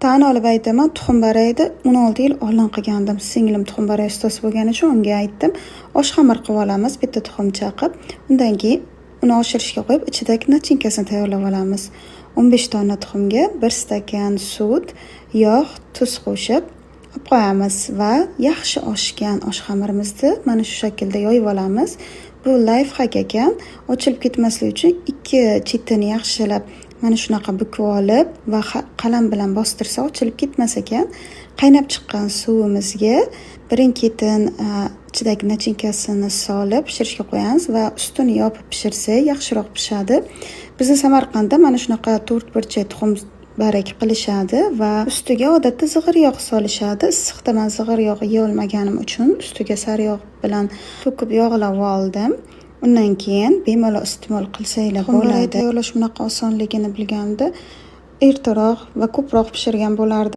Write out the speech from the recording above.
Tan olib aytaman, tuxum barayni 16 yil oldin qilgandim. Singlim tuxum baray ustasi bo'lgani uchun unga aytdim. Osh xamir qilib olamiz, bitta tuxum chaqib, undan keyin uni oshirishga qo'yib, ichidagi начинка sini tayyorlab olamiz. 15 dona tuxumga 1 stakan sut, yog', tuz qo'shib olib qo'yamiz va yaxshi oshgan osh xamirimizni mana shu shaklda yoyib olamiz. Bu лайфхак ekan. Ochilib ketmasligi uchun ikki chetini yaxshilab mana shunaqa bukib olib va qalam bilan bostirsa, ochilib ketmas ekan. Qaynab chiqqan suvimizga birin-ketin ichidagi начинка sini solib pishirishga qo'yamiz va ustini yopib pishirsak, yaxshiroq pishadi. Bizni Samarqandda mana shunaqa to'rtburchak tuxum barak qilishadi va ustiga odatda zig'ir yog' solishadi. Issiqda man zig'ir yog' yeyolmaganim uchun ustiga sariyog' bilan to'kib yog'lab oldim. Undan keyin bemalol iste'mol qilsanglar bo'ladi. Tayyorlash bunaqa osonligini bilganimda, ertaroq va ko'proq pishirgan bo'lardim.